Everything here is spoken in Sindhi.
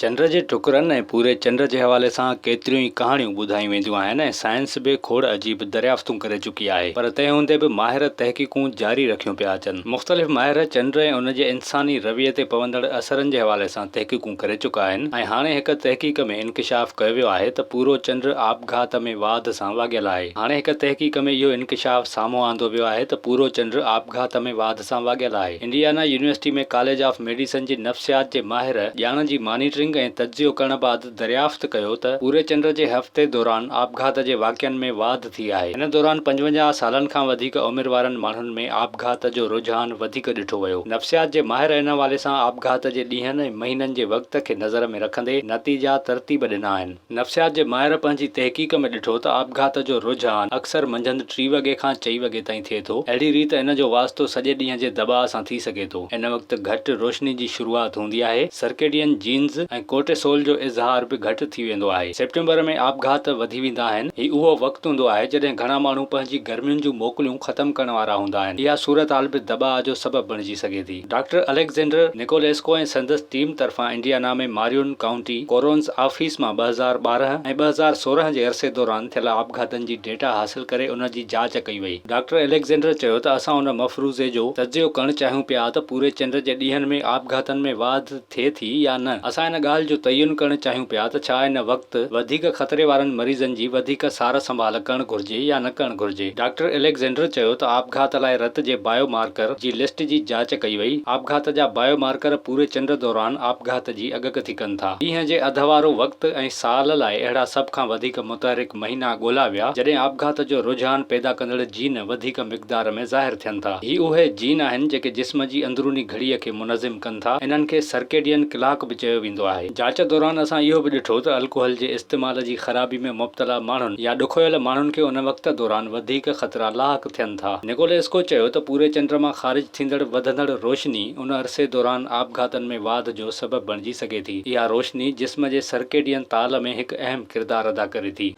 چنڊ جي ٽڪرن ۽ پوري چنڊ جي حوالي سان ڪيتريون ئي ڪهاڻيون ٻڌايون وينديون آهن ۽ سائنس به کوڙ عجيب دريافتون ڪري چڪي آهي پر تنهن هوندي به ماهر تحقيقون جاري رکيون پيا اچن. مختلف ماهر چنڊ ۽ ان جي انساني رويي تي پوندڙ اثرن جي حوالي سان تحقيقون ڪري چڪا آهن ۽ هاڻي هڪ تحقيق ۾ انڪشاف ڪيو ويو آهي ته پورو چنڊ آپگهات ۾ واڌ سان واڳيل آهي. هاڻي هڪ تحقيق ۾ اهو انڪشاف سامهون آندو ويو آهي ته پورو چنڊ آپگهات ۾ واڌ سان واڳيل آهي. Indiana university ۾ college of medicine جي نفسيات جي ماهر ڄاڻ جي مانيٽرنگ ۽ تجزيو ڪرڻ بعد دريافت ڪيو ته پوري چنڊ جي هفتي دوران آپگهات جي واقعن ۾ واڌ ٿي آهي. ان دوران 55 سالن کان وڌيڪ عمر وارن ماڻهن ۾ آپگهات جو رجحان وڌيڪ ڏٺو ويو. نفسيات جي ماهر ان حوالي سان آپگهات جي ڏينهن ۽ مهينن جي وقت کي نظر ۾ رکندي نتيجا ترتيب ڏنا آهن. نفسيات جي ماهر پنهنجي تحقيق ۾ ڏٺو ته آپگهات جو رجحان اڪثر منجهند ٽي وڳي کان چئي وڳي تائين ٿئي ٿو. اهڙي ريت ان جو واسطو سڄي ڏينهن جي دٻاء سان ٿي سگهي ٿو. ان وقت گهٽ روشني جي شروعات هوندي آهي، سرڪيڊين جينز ۽ ڪورٽيسول جو اظهار به گهٽ ٿي ويندو آهي. سيپٽمبر ۾ آپگهات وڌي ويندا آهن. هي اهو وقت هوندو آهي جڏهن گهڻا ماڻهو پنهنجي گرمين جون موڪلون ختم ڪرڻ وارا هوندا آهن. اها صورتحال به دٻاء جو سبب بڻجي سگهي ٿي. ڊاڪٽر اليگزينڊر نڪوليسڪو ۽ سندس ٽيم طرفان انڊيانا ۾ ماريون ڪائونٽي ڪورونز آفيس مان 2012 ۽ 2016 جي عرصي دوران ٿيل آپگهاتن جي ڊيٽا حاصل ڪري ان جي جاچ ڪئي وئي. ڊاڪٽر اليگزينڊر چيو ته اسان ان مفروضي جو تجزيو ڪرڻ چاهيون پيا ته پوري چنڊ جي ڏينهن ۾ آپگهاتن ۾ واڌ ٿئي ٿي يا نه. اسان ان ڳالهه جو تعين ڪرڻ چاهيون پيا ته ڇا ان وقت وڌيڪ خطري وارن مريضن جي وڌيڪ سار سنڀال ڪرڻ گهرجي يا نه ڪرڻ گهرجي. ڊاڪٽر اليگزينڊر چيو ته آپگهات لاء رت جي بايو مارڪر جي لسٽ جي جاچ ڪئي وئي، آپگهات جا بايو مارڪر پوري چنڊ دوران آپگهات جي اڳڪٿي ڪن ٿا. ڏينهن جي اڌ وارو وقت ۽ سال لاء اهڙا سڀ کان وڌيڪ متحرڪ مهينا ڳولا ويا، جڏهن آپگهات جو رجحان پيدا ڪندڙ جين وڌيڪ مقدار ۾ ظاهر ٿين ٿا. هي اهي جين آهن جيڪي جسم جي اندروني گهڙيء کي منظم ڪن ٿا. انهن کي سرڪيڊين ڪلاڪ به چيو ويندو آهي. جاچ دوران اسان اهو به ڏٺو ته الڪوحل جي استعمال جي خرابي ۾ مبتلا ماڻهن يا ڏکويل ماڻهن کي ان وقت دوران وڌيڪ خطرا لاحق ٿين ٿا. نڪوليسڪو چيو ته پوري چنڊ مان خارج ٿيندڙ وڌندڙ روشني ان عرصي دوران آپگهاتن ۾ واڌ جو سبب بڻجي سگهي ٿي. اها روشني جسم جي سرڪيڊين تال ۾ هڪ اهم ڪردار ادا ڪري ٿي.